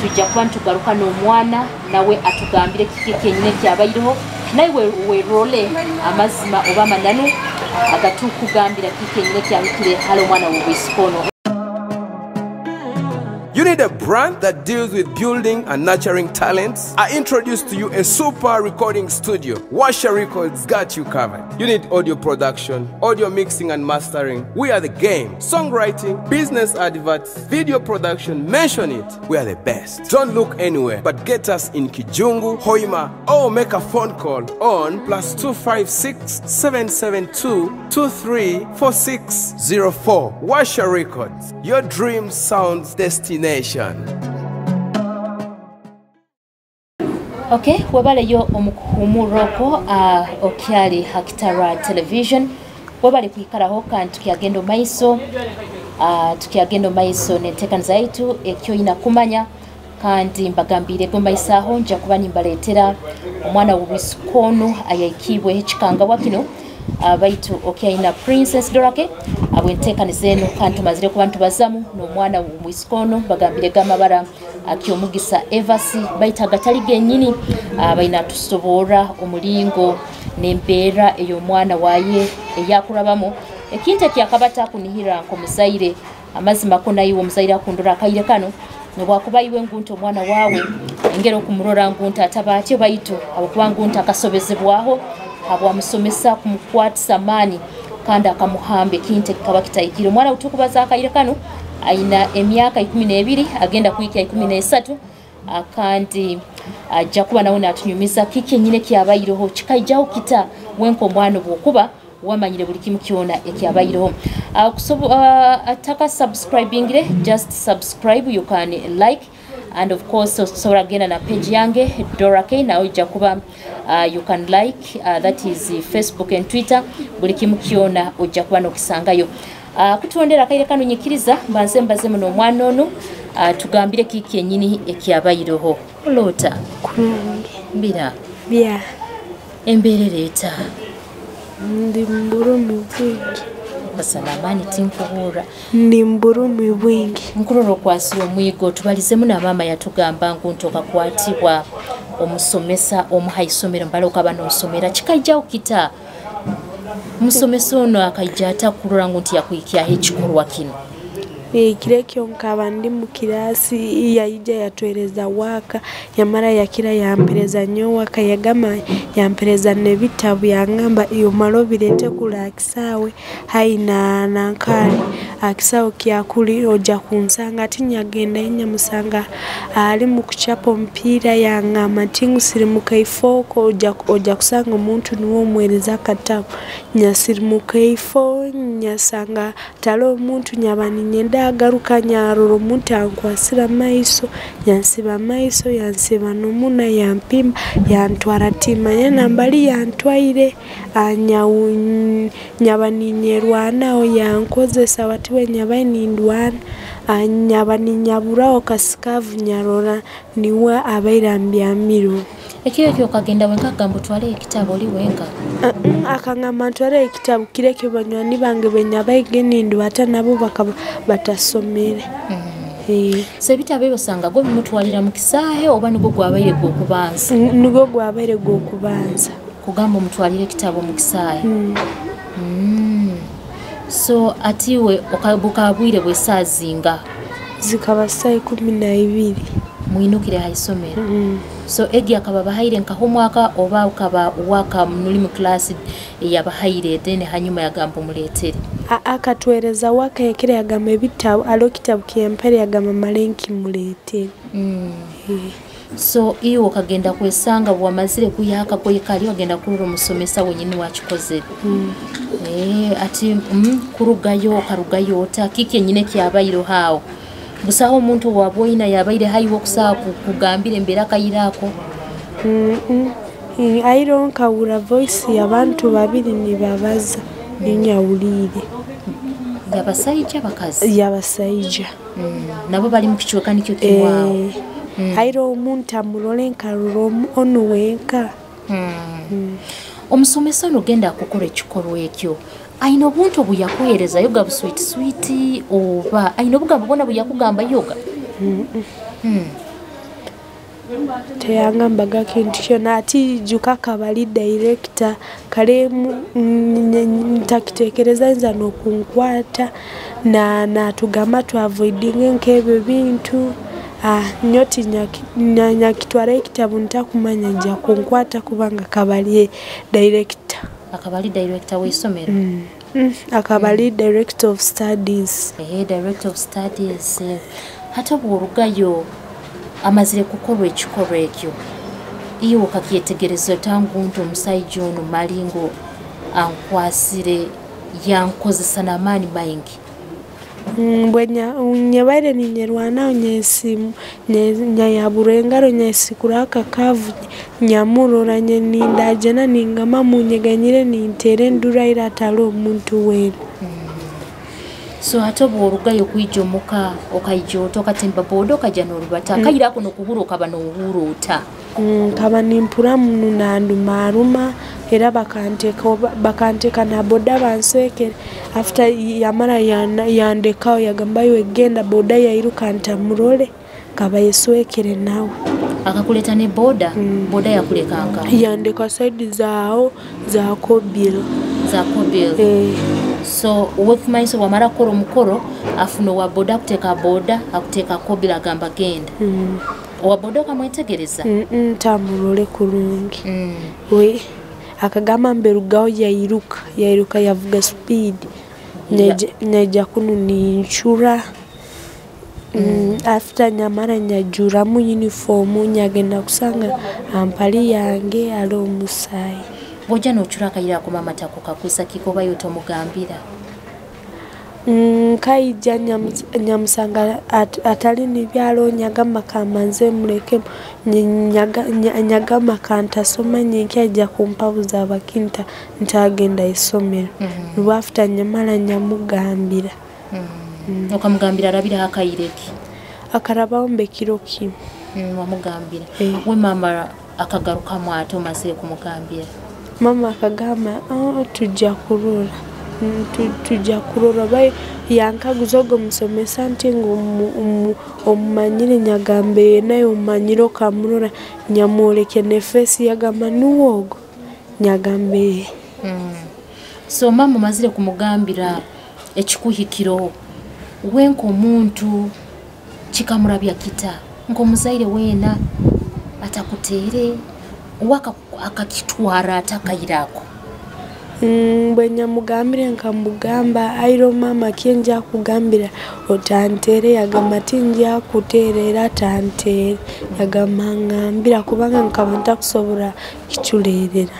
tujja kuba nitugaruka n'omwana nawe atugambire kiki kenyine kyabaireho, nawe werole amazima oba amananu agatukugambira kiki kenyine kyahikire hali omwana w'obwisikono. You need a brand that deals with building and nurturing talents? I introduce to you a super recording studio. Washa Records got you covered. You need audio production, audio mixing and mastering. We are the game. Songwriting, business adverts, video production, mention it. We are the best. Don't look anywhere, but get us in Kijungu, Hoima, or make a phone call on +256 772 234604. Washa Records, your dream sounds destination. Okay, webaleyo omukuhumuroko okyali Hakitara Television. Webale kuikaraho kandi tukyagenda maiso, tukyagenda maiso n'enteekaniza yaitu ekyo ina kumanya, kandi mbagambire go maiso aho nja kuba nimbaleetera omwana w'obwisikono ayaikibwe ekikangabwa kino, baitu okyaina Princess Dorake abwenteekaniza eno, kandi tumazire kuba ntubazamu n'omwana w'omwisikono bagambire gamabara akyomugisa Evasi baitu agatali gennyini, baina tusobora omulingo n'embeera ey'omwana waye eyakurabamu ekintu ekyakabata kunihira nk'omuzaire. Amazima ko nayiwe omuzaire akundura akaire kano nobwakuba iwe nguntu omwana wawe engeri okumurora nguntu ataba atyo, baitu habwokuba nguntu akasobezebwaho habwamusomesa kumukwatisa amaani kandi akamuhamba ekintu ekikaba kitahikire. Omwana utukubaza akaire kano aina emyaka 12 agenda kuhika 13, kandi ajja kuba nawe natunyumiza kiki enyine kyabaireho kikaijaho kita wenko omwana obwokuba wamanyire buli kimu kyona ekyabaireho. Ataka subscribingire, just subscribe, you can like, and of course osobola kugenda na page yange Dora K, nawe ojja kuba you can like, that is Facebook and Twitter, buli kimu kyona ojja kuba nokisangayo. Kutondera akaire kano nyikiriza mbanze mbaze muno omwana ono, tugambire kiki enyini ekyabaireho. Olota kurungi mbira bya embeera eta ndi mburumi bwingi basanamani tinkuhura ndi mburumi bwingi nkurora okwasira omwigo tubalizemu n'amaama yatugamba ngu nti okakwatibwa omusomesa omuha isomero mbala okaba n'osomera kikaijaho kita omusomesa ono akaija ata kurora ngu nti yakuhikyaho ekikorwa kino? Ekiro ekyo nkaba ndi mu kirasi yaija yatwereza waka yamara yakira yampereza nnyo waka yagamba yampereza n'ebitabu yangamba omale obirete kula akisaawe haina nankali akisaawe kyakuli ojja kunsanga ati nyagenda nyamusanga ali mu kuchapa omupiira yangamba nti ngusirimuka ifooko ojja kusanga omuntu niwe omuweereza akatabu nyasirimuka ifo nyasanga tali omuntu nyaba ninyenda Ndagaruka nyarora omuntu ankwasira amaiso, yansiba amaiso, yansiba n'omuna, yampimba, yantwara timanya nambali yantwaire. Nyaba ninyerwanaho yankozesa bati nyabaye nindwana, nyaba ninyaburaho kasikavu nyarora niwe abaire ambyamireho. Ekiro ekyo okagenda wenka akagamba otwale ekitabo oli wenka? Akangamba ntwale ekitabo kireke banywani bange benyabaige nindwata nabo bakaba batasomere. So ebitabo ebyo osanga gwe bimutwalira mu kisaahe oba nigwo gwabaire gw'okubanza? Nigwo gwabaire gw'okubanza. Kugamba omutwalire ekitabo mu kisaahe. So atiwe bukabwire bw'esaazinga? Zikaba saa 12. Mwinukire ha isomero. So egi akaba bahaire nka homework oba ukaba waka muli mu class yabahaire then hanyuma yagamba omuletere? Akatwereza waka yakire yagamba ebitabo alo kitabu kyempere yagamba malenki muletere. So iwe okagenda kwesanga bwamazire kuyaka koyikali ogenda kurura omusomesa wenyini wakikozere. Ati kurugayo okarugayo ota kiki nyine kyabairo hao? Busaho omuntu wabwoina yabaire hayiwo okusaa kugambira embera kayirako? Airo nkawura voice y'abantu babiri nibabaza ninyawulire. Yabasaija bakazi? Yabasaija. Nabo bali mu kichweka nikyo kimwao. Airo omuntu amurole nkarura onu wenka. Omusomesa ono genda akukora ekikolwa ekyo aina obuntu obuyakuheereza yoga buswiti switi oba aina obugambo bwona buyakugamba yoga? Teyangambaga kintu kyona ati juka kabali director kale ntakitekereza nza n'okunkwata na natugamba tu avoidinge nk'ebyo bintu. Nyoti nyakitwara ekitabo ntakumanya nja kunkwata kubanga kabali director. Akabali director w'isomero? Akabali director of studies. Director of studies. Hata bw'orugayo amazire kukorwa ekikorwa ekyo iwe okakyetegereza otangu nti omusajja ono malingo ankwasire yankozesa n'amaani maingi? Nyabaire ninyerwanaho nyayabura engaro nyesikura akakavu nyamurora nindajana ningamba munyeganyire ninteera endura ira atali omuntu weena. So hata bw'orugayo kwija omuka okaija ota okatemba boda okaja n'orubata akayirako n'okuhura okaba n'ohuura ota? Nkaba nimpura muno nandumaruma era bakanteka na boda banswekere. After yamara yandekaho yagamba iwe genda boda yairuka ntamurole kaba yeswekere nawe. Akakuleta ne boda? Boda yakulekanga? Yandeka side zaawo za Kobil. Za Kobil. So uwekumaiso wamara kukora omukoro afuna owa boda akuteka boda akuteka Kobil agamba genda. Owa boda okamwetegereza? Ntamurole kurungi. We akagamba mberugaho yairuka yavuga speed. Nyaija kunu ninchura. After nyamara nyajuramu uniform nyagenda kusanga ampali yange ali omusaayi. Bw'ojja n'ocura akayira ako maama takukakusa kiko oba yotomugambira? Nkaija nyamusanga atali nibyalo nyagamba kamanze muleke nyagamba kantasoma nyenkya ajja kumpabuza abakinta ntagenda isomero. Nubwo after nyamala nyamugambira. Okamugambira arabira akayireki? Akarabaho mbe kiro kimu. Wamugambira. We mama akagarukamu ate omaze kumugambira? Mama akagamba tujja kurora. Tujja kurora bayi yankaguza ogwo musomesa nti ngu omumanyire nyagambe naye omumanyire okamurora nyamworeke ne face yagamba niwe ogwo nyagambe. So mama omazire kumugambira ekikuhikiro we nk'omuntu kikamurabya kita nk'omuzaire weena atakuteere akakitwara atakayirako? Bwe nyamugambire nkamugamba airo mama kyenja kugambira otantere yagamba tinja kuteera era atantere yagamba ngambira kubanga nkaba ntakusobola kiculeerera.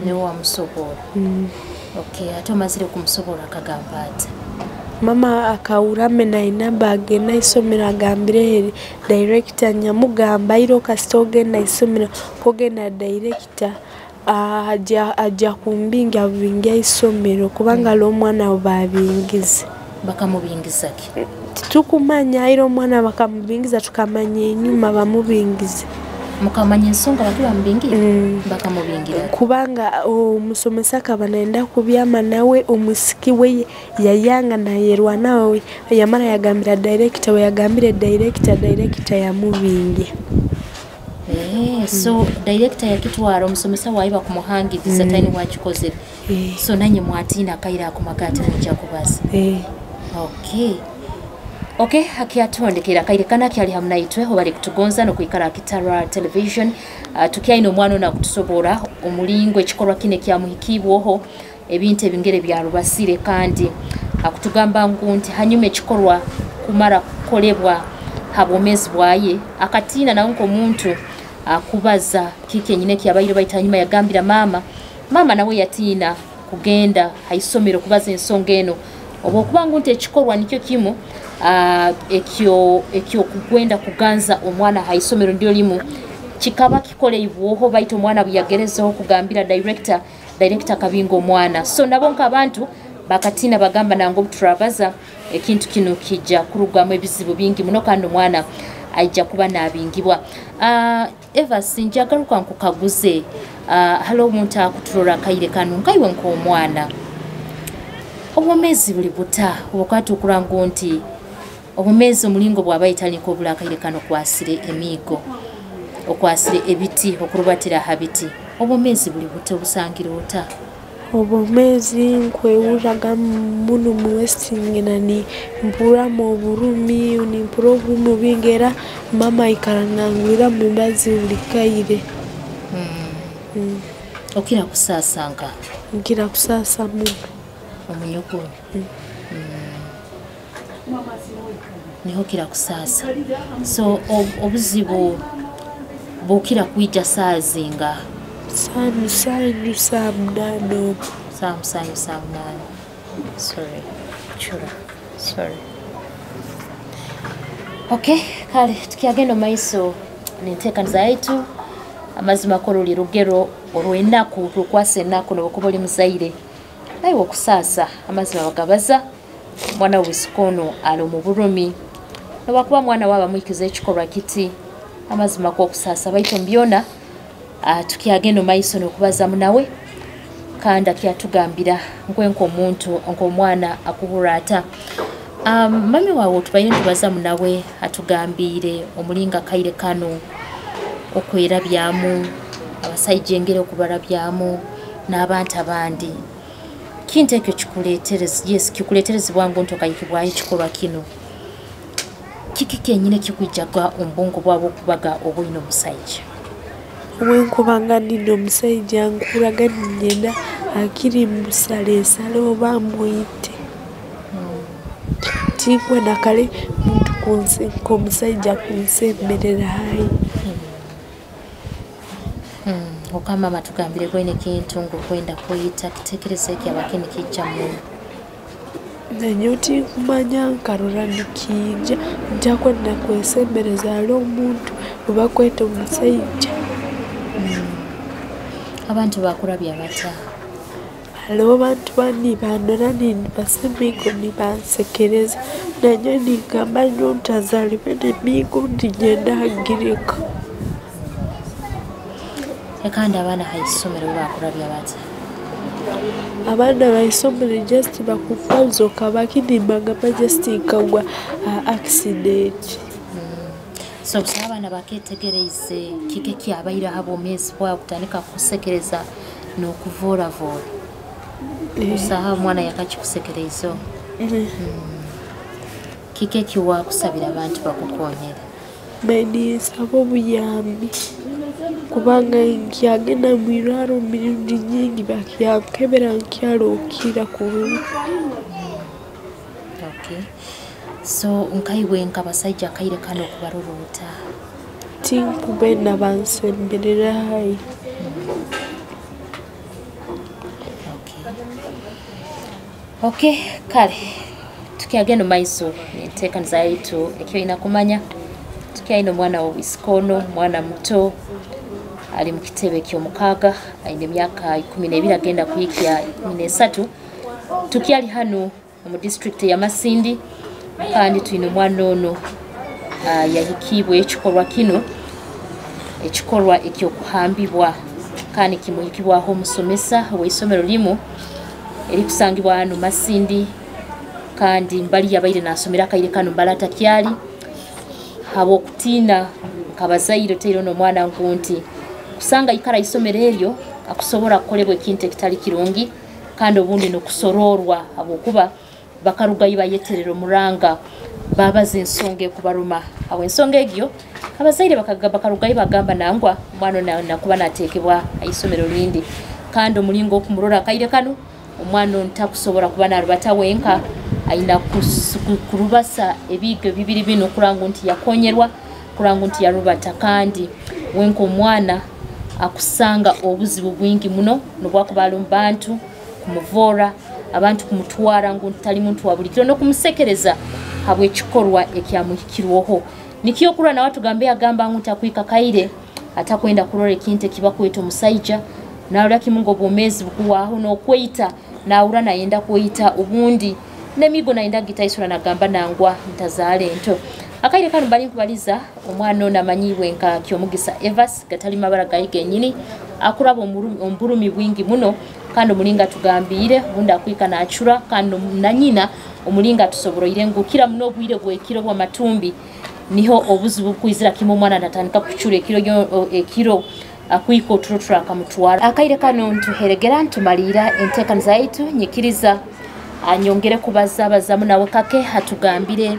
Niwe wamusobola? Okay, ate omazire kumusobola akagamba ati? Mama akahurame nainamba agenda isomero agambire director nyamugamba iro kasita ogenda isomero kogenda director aja kumbinga binga isomero kubanga lo omwana babingize. Bakamubingiza ki? Tukumanya iro omwana bakamubingiza tukamanya enyuma bamubingize. Mukamanya ensonga baki bamubingira? Bakamubingira kubanga omusomesa akaba naenda kubyama nawe omusiki we yayanga nayerwa nawe yamara yagambira director we yagambire director yamubingi. So director yakitwara omusomesa wayiba kumuhangiriza tani wakikozere. So nanye mwatina akaira akumagati mujja kubaza. Okay, hakiatondekera kaire kana kyali hamna itwe ho bali kutugonza no kuikara Kitara Television. Tukyaino omwana na kutusobora omulingo ekikorwa kine kya muhikibwoho ebintu ebingere bya rubasire kandi akutugamba ngu nti hanyuma ekikorwa kumara kukolebwa habomezi bwaye akatina nawe nkomuntu akubaza kike nyine kyabaire baita hanyuma yagambira mama nawe yatina kugenda haisomero kubaza ensonga eno obo kubanga nti ekikorwa nikyo kimu ekyo kugwenda kuganza omwana haisomero ndio limu kikaba kikole ibwoho baita omwana buyagerezeho kugambira director kabingo omwana. So nabo nkabantu bakatina bagamba nango turabaza ekintu kino kijja kurugamu ebizibu bingi muno kandi omwana aija kuba nabingibwa. Eva sinjagaruka nkukaguze halo omuntu akuturora kaire kanu nkaiwe nko omwana obwomezi buli buta obukati okurango nti obumezi omulingo bwabaita niko bulakaire kano kwasire emigo okwasire ebiti okurubatira habiti obumezi buli buta obusangira ota? Obumezi nkwewuraga muno mu westingena ni mpura mu burumi ni mpura oburumi bingera mama ikara nangwira mumbazi buli kaire. Okira kusasanga? Nkira kusasa muno. Omunyugu. Niho kira kusasa. So obuzibu bukira kuija saazinga? Saa musanju saa munane. Saa musanju saa munane. Sorry. Chura. Sorry. Okay, kale tukiagenda maiso nenteekaniza yaitu amazima koroli rugero olw'ennaku lukwasa ennaku n'okuba oli muzaire naye okusasa amazima bagabaza mwana w'isikono ali mu burumi nobakuba mwana waba muikiza ekikolwa kiti amazima k'okusasa baitu mbyona tukiagenda maiso n'okubaza munawe kandi akyatugambira nkwenko omuntu nk'omwana akuhura ata. Mami wawe tubaire tubaza munawe atugambire omulinga kaire kano okwerabyamu abasajja engeri okubarabyamu n'abantu abandi kintu ekyo kikuleetereza yes kikuleeterezebwa ngu nti okayikibwayo ekikolwa kino kiki kyenyine kikwijjaga omu bwabo okubaga obulina omusajja? Obwenkubanga nina omusajja nkuraga ninyenda akiri musaleesale oba muyite. Tinkwenda kale muntu nk'omusajja kunsemberera hayi. Okamama tugambire gwene kintu ng'okwenda kuyita kiteekerezo eki abakini kijja muno. Nanyo tinkumanya nkarora nikiija ntakwenda kwesembereza ali omuntu oba kweta omusajja. Abantu bakurabya bata? Hariho abantu bandi bandora nibasa emigo nibansekereza nanyo ningamba nyowe ntazaalibwe n'emigo ninyenda hangireka. Kandi abaana haisomero bakurabya bata? Abaana baisomero just bakupazoka bakinimagamba just nkagwa accident. So abaana baketegereize kiki ekyabaire aha bwomeezi bwabo kutandika kusekereza n'okuvooravoola. Osaha omwana yakakikusekereize. Kiki ekiwakusabira abantu bakukonyera? Ninsaba obuyambi kubanga nkyagenda mwirwaro emirundi nyingi bakyankebera nkyarukira kurungi. Okay. So nkaiwe nk'abasajja akaire kano okubarora ota? Tinkubenda bansemberera hayi. Okay, kale Tukyagenda maiso nenteekaniza yaitu ekyoina kumanya. Tukyaina omwana w'obwisikono, mwana muto ali mu kitebe ky'omukaaga, aine emyaka 12 agenda kuhikya 13. Tukyali hanu omu disitulikiti ya Masindi kandi twine omwana ono yahikiibwe ekikorwa kinu, ekikorwa ekyokuhambibwa kandi kimuhikibwaho omusomesa w'isomero limu erikusangibwa hanu Masindi, kandi mbali yabaire nasomera akaire kanu mbali atakyali habwokutiina nkabazaire oteire n'omwana ngu nti kusanga ikara isomero eryo akusobora kukolebwa ekintu ekitali kirungi kandi obundi n'okusororwa habwokuba bakarugayo bayeterera omuranga babaza ensonga ekubaruma. Aho ensonga egyo abazaire bakarugayo bagamba nangwa omwana nakuba nateekebwa aisomero lindi, kandi omulingo okumurora akaire kanu omwana ono takusobora kuba narubata wenka, aina kurubasa ebigo bibiri bino kurangu nti yakonyerwa, kurangu nti yarubata, kandi wenka omwana akusanga obuzibu bwingi muno nobwakuba ali omu bantu kumuvora, abantu kumutwara ngu ntali muntu wa bulikiro n'okumusekereza habw'ekikorwa ekyamuhikirweho. Nikyo kurora nawe tugambe agamba ngu takwika kaire atakwenda kurora ekintu ekibakweta omusaija, narora kimu ngu obwomeezi bukuwaho n'okweita, nahura nayenda kweita obundi n'emigo nayenda gitaisura nagamba nangwa ntazaale ento. Akaire kanu bali nkubaliza omwana ono amanyiibwe nka Kyomugisa Evas gatali mabara gayi genyini, akuraba omuburumi bwingi muno kandi omulinga tugambiire obundi akwika nacura kandi nanyina omulinga tusoboroire ngu kira muno obwire bw'ekiro bw'amatumbi niho obuzibu bukwizira kimu omwana natandika kucura ekiro ekiro akwika oturo turakamutwara. Akaire kano ntuheregera ntumaliira enteekaniza yaitu, nyikiriza anyongere kubaza abazamu nawe kake hatugambire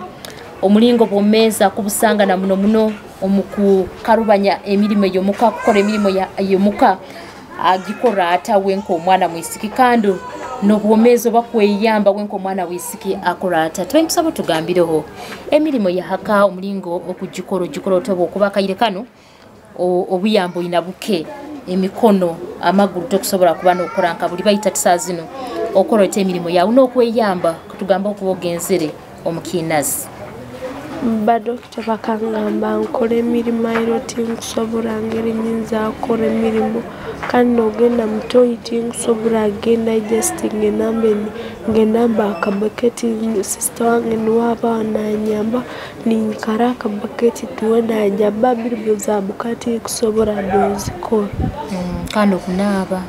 omulingo bwomeza kubusanga na muno muno omukukarubanya emirimo y'omuka, kukora emirimo y'omuka agikora ata wenka omwana mwisiki kandi n'obwomeezi oba kweyamba wenka omwana wisiki akora ata. Twentusaba tugambireho emirimo yahaka omulingo okugikora ogikora otoba okuba akaire kano obuyambo ina buke emikono amaguru tokusobola kuba n'okora nka buli bayita tisaa zino okora ota emirimo yawe n'okweyamba kutugamba okuba ogenzere omu kiinazi. Badokita bakangamba nkore emirimu airo tinkusobora ngeri nyinza kukora emirimu, kandi nogenda mutoyi tinkusobora genda just ngenda mba akabaketi, sister wange niwe aba nanyamba ninkara akabaketi tuwe nanyamba mirimo za muka tinkusobora nozikora. Kandi okunaaba?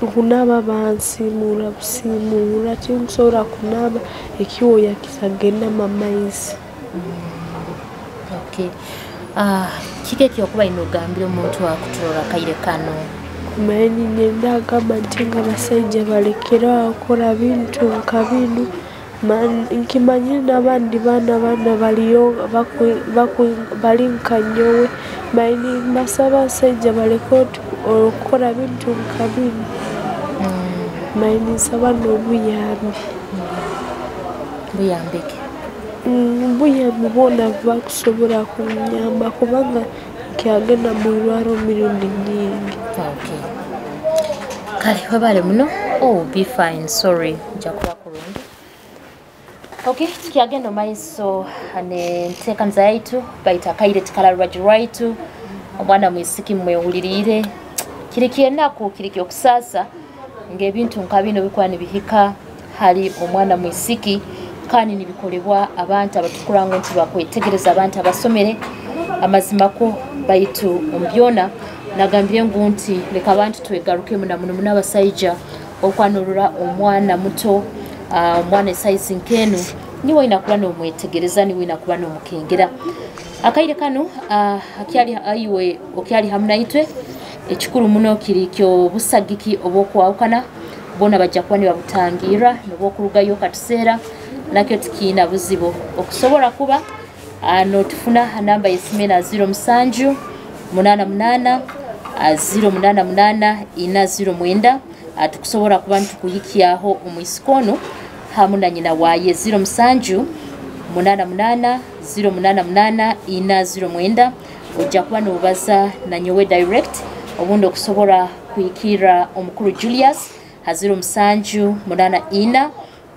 Okunaaba bansiimuura busiimuura tinkusobora kunaaba ekyoya kisagenda mu maizi. Okay. Kiki ekyokuba ine ogambire omuntu akuturora akaire kano? Manyi nyenda agamba nti nga abasaija balekere aho kukora bintu nka binu, nkimanyire n'abandi baana baana baliyo bali nka nyowe, manyi nimbasaba abasaija baleke okukora bintu nka binu. Manyi ninsaba n'obuyambi. Buyambike? Obuyambi bwona bubakusobora kunyamba kubanga nkyagenda mu irwaro mirundi nyingi. Okay. Kale webale muno. Oh, be fine, sorry. Nja kuba kurungi. Okay, tukyagenda maiso nenteekaniza yaitu baita akaire tikala rubaju rwaitu omwana mwisiki mwewuliriire kiri kyenaku kiri kyokusaasa ng'ebintu nka bino bikuba nibihika hali omwana mwisiki kandi nibikolebwa abantu abatukura ngu nti bakwetegereza abantu abasomere amazimako baitu omu byona nagambire ngu nti leka abantu twegarukemu na muno muno abasaija okwanurura omwana muto, omwana esaizi nk'enu niwe oina kuba n'omwetegereza niwe oina kuba n'omukengera. Akaire kano akyali aiwe okyali hamu naitwe ekikuru muno kiri ky'obusagiki obw'okwawukana boona bajja kuba nibabutangira n'obwokurugayo katuseera nakyo tikiina buzibu okusobola kuba notufuna namba y'essimu ena 07 88 088 409 tukusobola kuba nitukuhikyaho omwisiki ono hamu na nyina waaye 07 88 088 409 ojja kuba nobaza na nyowe direct obundi okusobola kuhikirra omukuru Julius ha 07 84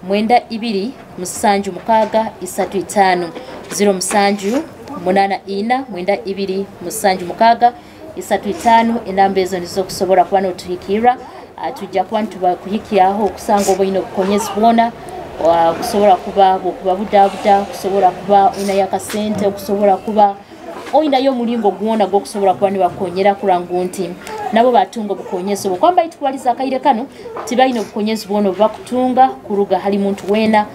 92 76 35 07 84 92 76 35. Enamba ezo nizo kusobola kuba notuhikirra. Tujja kuba nitubakuhikyaho okusanga oba obukonyezi bwona, kusobola kuba bwokubabudabuda, kusobola kuba oinayo akasente, kusobola kuba oinayo omulingo gwona gwokusobola kuba nibakonyera kurangu nti nabo batunga obukonyezi obwo. Kwamba itukubaliza akaire kano tibalina obukonyezi bwona obubakutunga kuruga hali muntu wena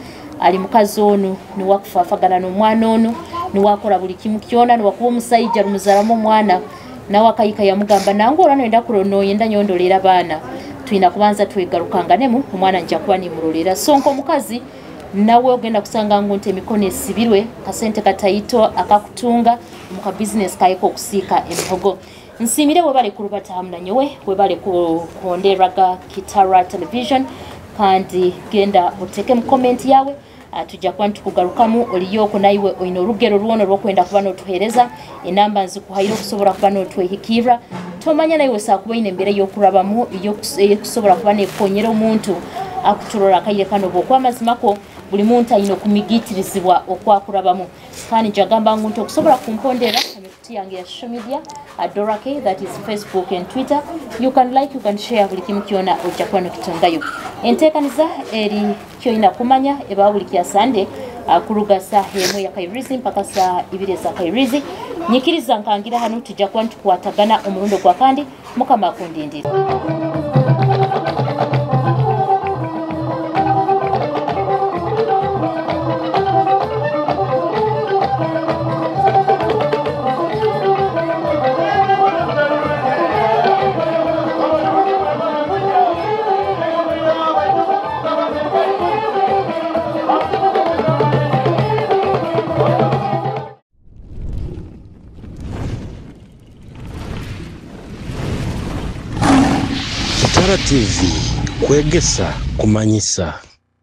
ali mukazi onu niwakufafagana n'omwana onu niwakora buli kimu kyona, niwakuba omusaija rumuzaramu omwana nawe akayika yamugamba nange ora noyenda noyenda nyondolera abaana, twina kubanza twegarukanganemu omwana nja kuba nimurolera. So nk'omukazi nawe ogenda kusanga ngu nti emikono esibirwe kasente kataito akakutunga muka business kayeko okusiika emihogo. Nsimire webale kurubata hamu nanyowe, webale kuhonderaga Kitara Television, kandi genda oteke mu comment yawe. Tujja kuba nitukugarukamu oliyoko naiwe oine orugero rwona rwokwenda kuba notuhereza enamba nzikuhaire okusobola kuba notwehikirra. Tomanya naiwe sakuba oine embere y'okurabamu ey'okusobola kuba nekonyera omuntu akuturora akaire kano bw'okuba amazimako buli muntu ayina okumigitirizibwa okwakurabamu. Kandi njagamba ngu nti okusobola kumpondera emikutu yange ya social media Adora K, that is Facebook and Twitter. You can like, you can share buli kimu kyona ojja kuba nokitungayo. Enteekaniza eri kyoyina kumanya eba buli kya Sande kuruga saa 1 ya Kairizi mpaka saa 2 za Kairizi. Nyikiriza nkangira hano tujja kuba nitukwatagana omurundo gwa kandi Mukama akundindire. Kitara TV, kwegesa, kumanyisa.